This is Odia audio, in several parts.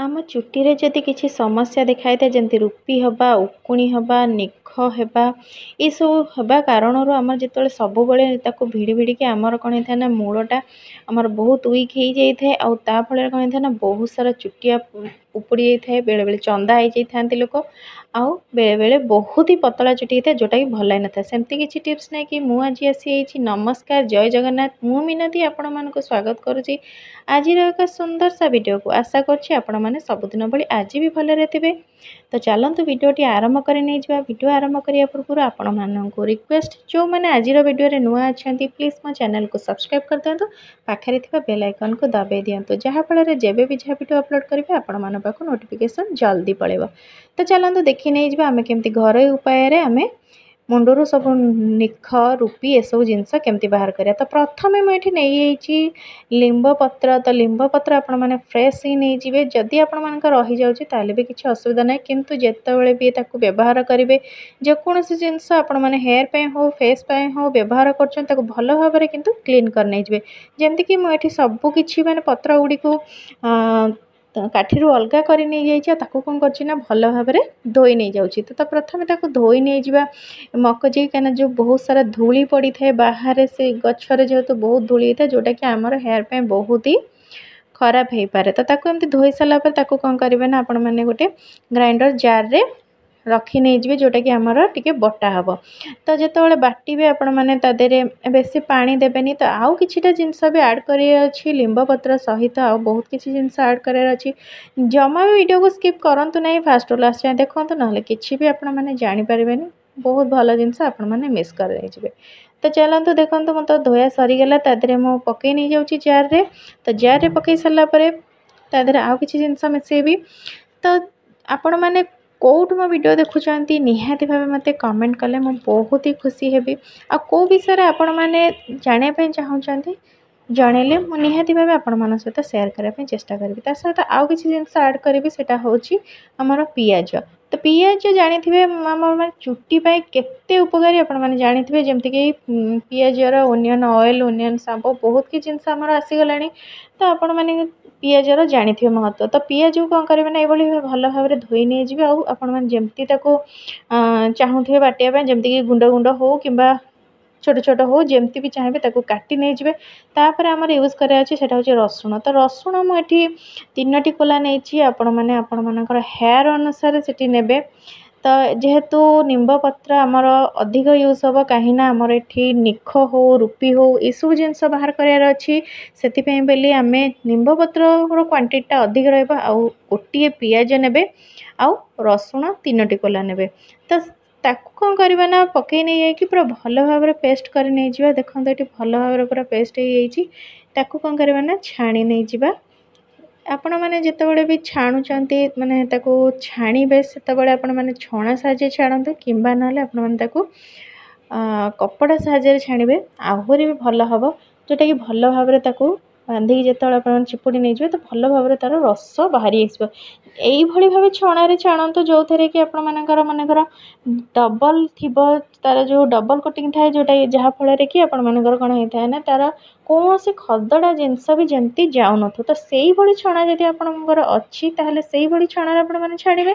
ଆମ ଚୁଟିରେ ଯଦି କିଛି ସମସ୍ୟା ଦେଖାଇଥାଏ, ଯେମିତି ରୁପି ହେବା, ଉକୁଣି ହେବା, ନିଖ ହେବା, ଏସବୁ ହେବା କାରଣରୁ ଆମର ଯେତେବେଳେ ସବୁବେଳେ ତାକୁ ଭିଡ଼ି ଭିଡ଼ିକି ଆମର କ'ଣ ହେଇଥାଏ ନା ମୂଳଟା ଆମର ବହୁତ ୱିକ୍ ହେଇଯାଇଥାଏ। ଆଉ ତା ଫଳରେ କ'ଣ ହେଇଥାଏ ନା ବହୁତ ସାରା ଚୁଟିଆ ଉପୁଡ଼ି ଯାଇଥାଏ, ବେଳେବେଳେ ଚନ୍ଦା ହେଇଯାଇଥାନ୍ତି ଲୋକ, ଆଉ ବେଳେବେଳେ ବହୁତ ହି ପତଳା ଚୁଟି ହେଇଥାଏ, ଯେଉଁଟାକି ଭଲ ହେଇନଥାଏ। ସେମିତି କିଛି ଟିପ୍ସ ନେଇକି ମୁଁ ଆଜି ଆସିଯାଇଛି। ନମସ୍କାର, ଜୟ ଜଗନ୍ନାଥ। ମୁଁ ମିନତୀ ଆପଣମାନଙ୍କୁ ସ୍ୱାଗତ କରୁଛି ଆଜିର ଏକ ସୁନ୍ଦର ସା ଭିଡ଼ିଓକୁ। ଆଶା କରୁଛି ଆପଣମାନେ ସବୁଦିନ ଭଳି ଆଜି ବି ଭଲରେ ଥିବେ। ତ ଚାଲନ୍ତୁ ଭିଡ଼ିଓଟି ଆରମ୍ଭ କରି ନେଇଯିବା। ଭିଡ଼ିଓ ଆରମ୍ଭ କରିବା ପୂର୍ବରୁ ଆପଣମାନଙ୍କୁ ରିକ୍ୱେଷ୍ଟ, ଯେଉଁମାନେ ଆଜିର ଭିଡ଼ିଓରେ ନୂଆ ଅଛନ୍ତି, ପ୍ଲିଜ୍ ମୋ ଚ୍ୟାନେଲକୁ ସବସ୍କ୍ରାଇବ୍ କରିଦିଅନ୍ତୁ, ପାଖରେ ଥିବା ବେଲ୍ ଆଇକନ୍କୁ ଦବାଇ ଦିଅନ୍ତୁ, ଯାହାଫଳରେ ଯେବେ ବି ଯାହା ଭିଡ଼ିଓ ଅପଲୋଡ଼ କରିବେ ଆପଣମାନଙ୍କ ପାଖକୁ ନୋଟିଫିକେସନ୍ ଜଲ୍ଦି ପଳେଇବ। ତ ଚାଲନ୍ତୁ ଦେଖି ନେଇଯିବା ଆମେ କେମିତି ଘରୋଇ ଉପାୟରେ ଆମେ ମୁଣ୍ଡରୁ ସବୁ ନିଖ, ରୁପି ଏସବୁ ଜିନିଷ କେମିତି ବାହାର କରିବା। ତ ପ୍ରଥମେ ମୁଁ ଏଠି ନେଇଯାଇଛି ଲିମ୍ବ ପତ୍ର। ତ ଲିମ୍ବ ପତ୍ର ଆପଣମାନେ ଫ୍ରେଶ୍ ହିଁ ନେଇଯିବେ। ଯଦି ଆପଣମାନଙ୍କର ରହିଯାଉଛି ତାହେଲେ ବି କିଛି ଅସୁବିଧା ନାହିଁ, କିନ୍ତୁ ଯେତେବେଳେ ବି ତାକୁ ବ୍ୟବହାର କରିବେ, ଯେକୌଣସି ଜିନିଷ ଆପଣମାନେ ହେୟାର୍ ପାଇଁ ହେଉ, ଫେସ୍ ପାଇଁ ହେଉ ବ୍ୟବହାର କରୁଛନ୍ତି, ତାକୁ ଭଲ ଭାବରେ କିନ୍ତୁ କ୍ଲିନ୍ କରି ନେଇଯିବେ। ଯେମିତିକି ମୁଁ ଏଠି ସବୁ କିଛି ମାନେ ପତ୍ର ଗୁଡ଼ିକୁ କାଠିରୁ ଅଲଗା କରି ନେଇଯାଇଛି, ଆଉ ତାକୁ କ'ଣ କରୁଛି ନା ଭଲ ଭାବରେ ଧୋଇ ନେଇଯାଉଛି। ତ ପ୍ରଥମେ ତାକୁ ଧୋଇ ନେଇଯିବା ମକଚେଇ, କାହିଁକିନା ଯେଉଁ ବହୁତ ସାରା ଧୂଳି ପଡ଼ିଥାଏ ବାହାରେ, ସେ ଗଛରେ ଯେହେତୁ ବହୁତ ଧୂଳି ହେଇଥାଏ, ଯେଉଁଟାକି ଆମର ହେୟାର୍ ପାଇଁ ବହୁତ ହି ଖରାପ ହେଇପାରେ। ତ ତାକୁ ଏମିତି ଧୋଇ ସାରିଲା ପରେ ତାକୁ କ'ଣ କରିବେ ନା ଆପଣମାନେ ଗୋଟେ ଗ୍ରାଇଣ୍ଡର ଜାର୍ରେ ରଖି ନେଇଯିବେ, ଯେଉଁଟାକି ଆମର ଟିକେ ବଟା ହେବ। ତ ଯେତେବେଳେ ବାଟିବେ ଆପଣମାନେ ତା ଦେହରେ ବେଶୀ ପାଣି ଦେବେନି। ତ ଆଉ କିଛିଟା ଜିନିଷ ବି ଆଡ଼୍ କରିବାର ଅଛି ଲିମ୍ବ ପତ୍ର ସହିତ, ଆଉ ବହୁତ କିଛି ଜିନିଷ ଆଡ଼୍ କରିବାର ଅଛି। ଜମା ବି ଭିଡ଼ିଓକୁ ସ୍କିପ୍ କରନ୍ତୁ ନାହିଁ, ଫାଷ୍ଟରୁ ଲାଷ୍ଟ ଯାଏଁ ଦେଖନ୍ତୁ, ନହେଲେ କିଛି ବି ଆପଣମାନେ ଜାଣିପାରିବେନି, ବହୁତ ଭଲ ଜିନିଷ ଆପଣମାନେ ମିସ୍ କରିଦେଇଯିବେ। ତ ଚାଲନ୍ତୁ ଦେଖନ୍ତୁ, ମୁଁ ତ ଧୋଇବା ସରିଗଲା, ତା ଦେହରେ ମୁଁ ପକାଇ ନେଇଯାଉଛି ଜାର୍ରେ। ତ ଜାର୍ରେ ପକାଇ ସାରିଲା ପରେ ତା ଦେହରେ ଆଉ କିଛି ଜିନିଷ ମିଶାଇବି। ତ ଆପଣମାନେ କେଉଁଠୁ ମୋ ଭିଡ଼ିଓ ଦେଖୁଛନ୍ତି ନିହାତି ଭାବେ ମୋତେ କମେଣ୍ଟ କଲେ ମୁଁ ବହୁତ ହି ଖୁସି ହେବି, ଆଉ କେଉଁ ବିଷୟରେ ଆପଣମାନେ ଜାଣିବା ପାଇଁ ଚାହୁଁଛନ୍ତି ଜଣେଇଲେ ମୁଁ ନିହାତି ଭାବେ ଆପଣମାନଙ୍କ ସହିତ ସେୟାର କରିବା ପାଇଁ ଚେଷ୍ଟା କରିବି। ତା ସହିତ ଆଉ କିଛି ଜିନିଷ ଆଡ଼୍ କରିବି, ସେଇଟା ହେଉଛି ଆମର ପିଆଜ। ତ ପିଆଜ ଜାଣିଥିବେ ଆମ ମାନେ ଚୁଟି ପାଇଁ କେତେ ଉପକାରୀ, ଆପଣମାନେ ଜାଣିଥିବେ। ଯେମିତିକି ପିଆଜର ଓନିଅନ୍ ଅଏଲ୍, ଓନିଅନ୍ ସାମ୍ପୋ, ବହୁତ କିଛି ଜିନିଷ ଆମର ଆସିଗଲାଣି। ତ ଆପଣମାନେ ପିଆଜର ଜାଣିଥିବେ ମହତ୍ତ୍ୱ। ତ ପିଆଜକୁ କ'ଣ କରିବେ ନା ଏଇଭଳି ଭଲ ଭାବରେ ଧୋଇ ନେଇଯିବେ, ଆଉ ଆପଣମାନେ ଯେମିତି ତାକୁ ଚାହୁଁଥିବେ ବାଟିବା ପାଇଁ, ଯେମିତିକି ଗୁଣ୍ଡ ଗୁଣ୍ଡ ହେଉ କିମ୍ବା ଛୋଟ ଛୋଟ ହେଉ, ଯେମିତି ବି ଚାହିଁବେ ତାକୁ କାଟି ନେଇଯିବେ। ତାପରେ ଆମର ୟୁଜ୍ କରିବାର ଅଛି, ସେଇଟା ହେଉଛି ରସୁଣ। ତ ରସୁଣ ମୁଁ ଏଠି 3ଟି କୋଲା ନେଇଛି। ଆପଣମାନେ ଆପଣମାନଙ୍କର ହେୟାର୍ ଅନୁସାରେ ସେଠି ନେବେ। ତ ଯେହେତୁ ନିମ୍ବ ପତ୍ର ଆମର ଅଧିକ ୟୁଜ୍ ହେବ, କାହିଁକିନା ଆମର ଏଠି ନିଖ ହେଉ, ରୁପି ହେଉ, ଏସବୁ ଜିନିଷ ବାହାର କରିବାର ଅଛି, ସେଥିପାଇଁ ବୋଲି ଆମେ ନିମ୍ବ ପତ୍ରର କ୍ୱାଣ୍ଟିଟିଟା ଅଧିକ ରହିବ। ଆଉ ଗୋଟିଏ ପିଆଜ ନେବେ ଆଉ ରସୁଣ 3ଟି କୋଲା ନେବେ। ତ ତାକୁ କ'ଣ କରିବା ନା ପକାଇ ନେଇଯାଇକି ପୁରା ଭଲ ଭାବରେ ପେଷ୍ଟ କରି ନେଇଯିବା। ଦେଖନ୍ତୁ, ଏଠି ଭଲ ଭାବରେ ପୁରା ପେଷ୍ଟ ହେଇଯାଇଛି। ତାକୁ କ'ଣ କରିବା ନା ଛାଣି ନେଇଯିବା। ଆପଣମାନେ ଯେତେବେଳେ ବି ଛାଣୁଛନ୍ତି, ମାନେ ତାକୁ ଛାଣିବେ, ସେତେବେଳେ ଆପଣମାନେ ଛଣା ସାହାଯ୍ୟରେ ଛାଣନ୍ତୁ କିମ୍ବା ନହେଲେ ଆପଣମାନେ ତାକୁ କପଡ଼ା ସାହାଯ୍ୟରେ ଛାଣିବେ, ଆହୁରି ବି ଭଲ ହେବ। ଯେଉଁଟାକି ଭଲ ଭାବରେ ତାକୁ ବାନ୍ଧିକି ଯେତେବେଳେ ଆପଣ ଚିପୁଡ଼ି ନେଇଯିବେ, ତ ଭଲ ଭାବରେ ତା'ର ରସ ବାହାରି ଆସିବ। ଏଇଭଳି ଭାବେ ଛଣାରେ ଛାଣନ୍ତୁ ଯେଉଁଥିରେ କି ଆପଣମାନଙ୍କର ମନେକର ଡବଲ୍ ଥିବ, ତା'ର ଯେଉଁ ଡବଲ୍ କୋଟିଂ ଥାଏ, ଯେଉଁଟା ଯାହାଫଳରେ କି ଆପଣମାନଙ୍କର କ'ଣ ହେଇଥାଏ ନା ତା'ର କୌଣସି ଖଦଡ଼ା ଜିନିଷ ବି ଯେମିତି ଯାଉନଥିବ। ତ ସେଇଭଳି ଛଣା ଯଦି ଆପଣଙ୍କର ଅଛି ତାହେଲେ ସେଇଭଳି ଛଣାରେ ଆପଣମାନେ ଛାଣିବେ।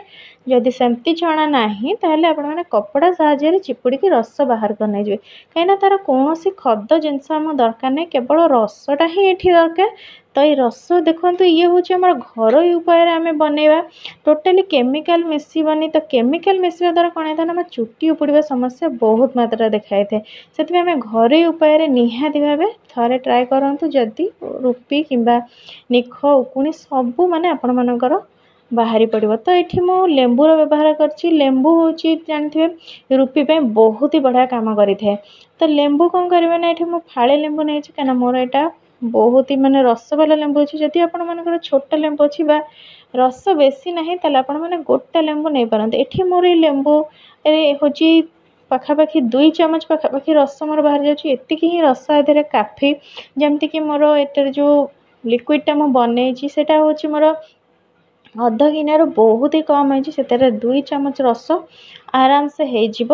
ଯଦି ସେମିତି ଛଣା ନାହିଁ ତାହେଲେ ଆପଣମାନେ କପଡ଼ା ସାହାଯ୍ୟରେ ଚିପୁଡ଼ିକି ରସ ବାହାର କରି ନେଇଯିବେ, କାହିଁକିନା ତା'ର କୌଣସି ଖଦ ଜିନିଷ ଆମ ଦରକାର ନାହିଁ, କେବଳ ରସଟା ହିଁ ଏଠି ଦରକାର। ତ ଏଇ ରସ ଦେଖନ୍ତୁ, ଇଏ ହେଉଛି ଆମର ଘରୋଇ ଉପାୟରେ ଆମେ ବନେଇବା, ଟୋଟାଲି କେମିକାଲ ମିଶିବନି। ତ କେମିକାଲ ମିଶିବା ଦ୍ୱାରା କ'ଣ ହେଇଥାଏ ନା ଆମ ଚୁଟି ଉପୁଡ଼ିବା ସମସ୍ୟା ବହୁତ ମାତ୍ରାରେ ଦେଖାଯାଇଥାଏ। ସେଥିପାଇଁ ଆମେ ଘରୋଇ ଉପାୟରେ ନିହାତି ଭାବେ ଥରେ ଟ୍ରାଏ କରନ୍ତୁ, ଯଦି ରୁପି କିମ୍ବା ନିଖ, ଉକୁଣି ସବୁ ମାନେ ଆପଣମାନଙ୍କର ବାହାରି ପଡ଼ିବ। ତ ଏଠି ମୁଁ ଲେମ୍ବୁର ବ୍ୟବହାର କରିଛି। ଲେମ୍ବୁ ହେଉଛି ଜାଣିଥିବେ ରୁପି ପାଇଁ ବହୁତ ହି ବଢ଼ିଆ କାମ କରିଥାଏ। ତ ଲେମ୍ବୁ କ'ଣ କରିବେ ନା ଏଠି ମୁଁ ଫାଳେ ଲେମ୍ବୁ ନେଇଛି, କାହିଁକିନା ମୋର ଏଇଟା ବହୁତ ହି ମାନେ ରସବାଲା ଲେମ୍ବୁ ଅଛି। ଯଦି ଆପଣମାନଙ୍କର ଛୋଟ ଲେମ୍ବୁ ଅଛି ବା ରସ ବେଶୀ ନାହିଁ, ତାହେଲେ ଆପଣମାନେ ଗୋଟା ଲେମ୍ବୁ ନେଇପାରନ୍ତି। ଏଠି ମୋର ଏଇ ଲେମ୍ବୁରେ ହେଉଛି ପାଖାପାଖି 2 ଚାମଚ ପାଖାପାଖି ରସ ମୋର ବାହାରି ଯାଉଛି। ଏତିକି ହିଁ ରସ ଏଥିରେ କାଫି। ଯେମିତିକି ମୋର ଏଥିରେ ଯେଉଁ ଲିକ୍ୱିଡ଼ଟା ମୁଁ ବନେଇଛି, ସେଇଟା ହେଉଛି ମୋର ଅଧ ଗିନାରୁ ବହୁତ ହି କମ୍ ହେଇଛି। ସେଥିରେ 2 ଚାମଚ ରସ ଆରାମସେ ହେଇଯିବ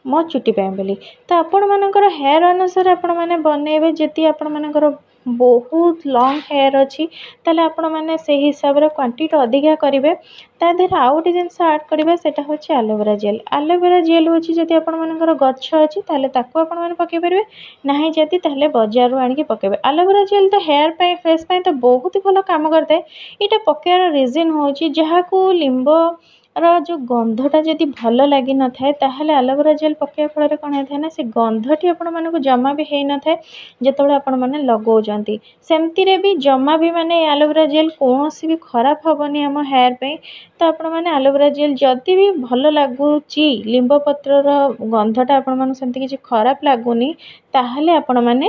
ମୋ ଚୁଟି ପାଇଁ ବୋଲି। ତ ଆପଣମାନଙ୍କର ହେୟାର୍ ଅନୁସାରେ ଆପଣମାନେ ବନେଇବେ। ଯଦି ଆପଣମାନଙ୍କର ବହୁତ ଲଙ୍ଗ୍ ହେୟାର୍ ଅଛି, ତାହେଲେ ଆପଣମାନେ ସେଇ ହିସାବରେ କ୍ୱାଣ୍ଟିଟି ଅଧିକା କରିବେ। ତା ଦେହରେ ଆଉ ଗୋଟେ ଜିନିଷ ଆଡ଼୍ କରିବେ, ସେଇଟା ହେଉଛି ଆଲୋଭେରା ଜେଲ୍। ଆଲୋଭେରା ଜେଲ୍ ହେଉଛି, ଯଦି ଆପଣମାନଙ୍କର ଗଛ ଅଛି ତାହେଲେ ତାକୁ ଆପଣମାନେ ପକାଇ ପାରିବେ, ନାହିଁ ଯଦି ତାହେଲେ ବଜାରରୁ ଆଣିକି ପକାଇବେ। ଆଲୋଭେରା ଜେଲ୍ ତ ହେୟାର୍ ପାଇଁ, ଫେସ୍ ପାଇଁ ତ ବହୁତ ଭଲ କାମ କରିଥାଏ। ଏଇଟା ପକାଇବାର ରିଜନ୍ ହେଉଛି, ଯାହାକୁ ଲିମ୍ବର ଯେଉଁ ଗନ୍ଧଟା ଯଦି ଭଲ ଲାଗିନଥାଏ, ତାହେଲେ ଆଲୋଭେରା ଜେଲ୍ ପକାଇବା ଫଳରେ କ'ଣ ହେଇଥାଏ ନା ସେ ଗନ୍ଧଟି ଆପଣମାନଙ୍କୁ ଜମା ବି ହେଇନଥାଏ ଯେତେବେଳେ ଆପଣମାନେ ଲଗାଉଛନ୍ତି। ସେମିତିରେ ବି ଜମା ବି ମାନେ ଆଲୋଭେରା ଜେଲ୍ କୌଣସି ବି ଖରାପ ହେବନି ଆମ ହେୟାର୍ ପାଇଁ। ତ ଆପଣମାନେ ଆଲୋଭେରା ଜେଲ୍ ଯଦି ବି ଭଲ ଲାଗୁଛି, ଲିମ୍ବ ପତ୍ରର ଗନ୍ଧଟା ଆପଣମାନଙ୍କୁ ସେମିତି କିଛି ଖରାପ ଲାଗୁନି, ତାହେଲେ ଆପଣମାନେ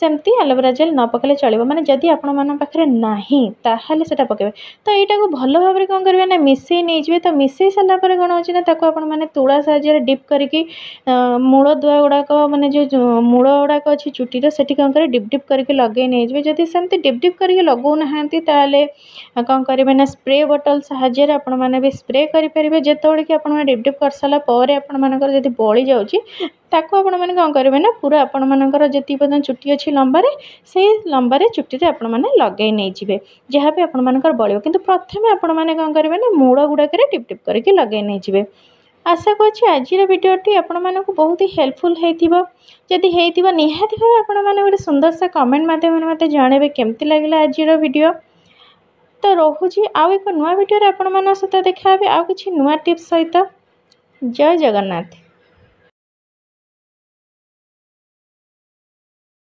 ସେମିତି ଆଲୋଭେରା ଜେଲ୍ ନ ପକାଇଲେ ଚଳିବ। ମାନେ ଯଦି ଆପଣମାନଙ୍କ ପାଖରେ ନାହିଁ, ତାହେଲେ ସେଇଟା ପକାଇବେ। ତ ଏଇଟାକୁ ଭଲ ଭାବରେ କ'ଣ କରିବେ ନା ମିଶାଇ ନେଇଯିବେ। ତ ମିଶାଇ ସାରିଲା ପରେ କ'ଣ ହେଉଛି ନା ତାକୁ ଆପଣମାନେ ତୁଳା ସାହାଯ୍ୟରେ ଡିପ୍ କରିକି ମୂଳ ଦୁଆ ଗୁଡ଼ାକ, ମାନେ ଯେଉଁ ମୂଳ ଗୁଡ଼ାକ ଅଛି ଚୁଟିର, ସେଠି କ'ଣ କରିବେ, ଡିପ୍ ଡିପ୍ କରିକି ଲଗାଇ ନେଇଯିବେ। ଯଦି ସେମିତି ଡିପ୍ ଡିପ୍ କରିକି ଲଗାଉନାହାନ୍ତି, ତାହେଲେ କ'ଣ କରିବେ ନା ସ୍ପ୍ରେ ବଟଲ୍ ସାହାଯ୍ୟରେ ଆପଣମାନେ ବି ସ୍ପ୍ରେ କରିପାରିବେ। ଯେତେବେଳେ କି ଆପଣମାନେ ଡିପ୍ ଡିପ୍ କରିସାରିଲା ପରେ ଆପଣମାନଙ୍କର ଯଦି ବଳି ଯାଉଛି, ତାକୁ ଆପଣମାନେ କ'ଣ କରିବେ ନା ପୁରା ଆପଣମାନଙ୍କର ଯେତିକି ପର୍ଯ୍ୟନ୍ତ ଚୁଟି ଅଛି ଲମ୍ବାରେ, ସେଇ ଲମ୍ବାରେ ଚୁଟିରେ ଆପଣମାନେ ଲଗାଇ ନେଇଯିବେ, ଯାହା ବି ଆପଣମାନଙ୍କର ବଳିବ। କିନ୍ତୁ ପ୍ରଥମେ ଆପଣମାନେ କ'ଣ କରିବେ ନା ମୂଳ ଗୁଡ଼ାକରେ ଟିପ୍ ଟିପ୍ କରିକି ଲଗାଇ ନେଇଯିବେ। ଆଶା କରୁଛି ଆଜିର ଭିଡ଼ିଓଟି ଆପଣମାନଙ୍କୁ ବହୁତ ହେଲ୍ପଫୁଲ୍ ହେଇଥିବ। ଯଦି ହେଇଥିବ, ନିହାତି ଭାବେ ଆପଣମାନେ ଗୋଟେ ସୁନ୍ଦର ସା କମେଣ୍ଟ ମାଧ୍ୟମରେ ମୋତେ ଜଣାଇବେ କେମିତି ଲାଗିଲା ଆଜିର ଭିଡ଼ିଓ। ତ ରହୁଛି, ଆଉ ଏକ ନୂଆ ଭିଡ଼ିଓରେ ଆପଣମାନଙ୍କ ସହିତ ଦେଖା ହେବି ଆଉ କିଛି ନୂଆ ଟିପ୍ସ ସହିତ। ଜୟ ଜଗନ୍ନାଥ।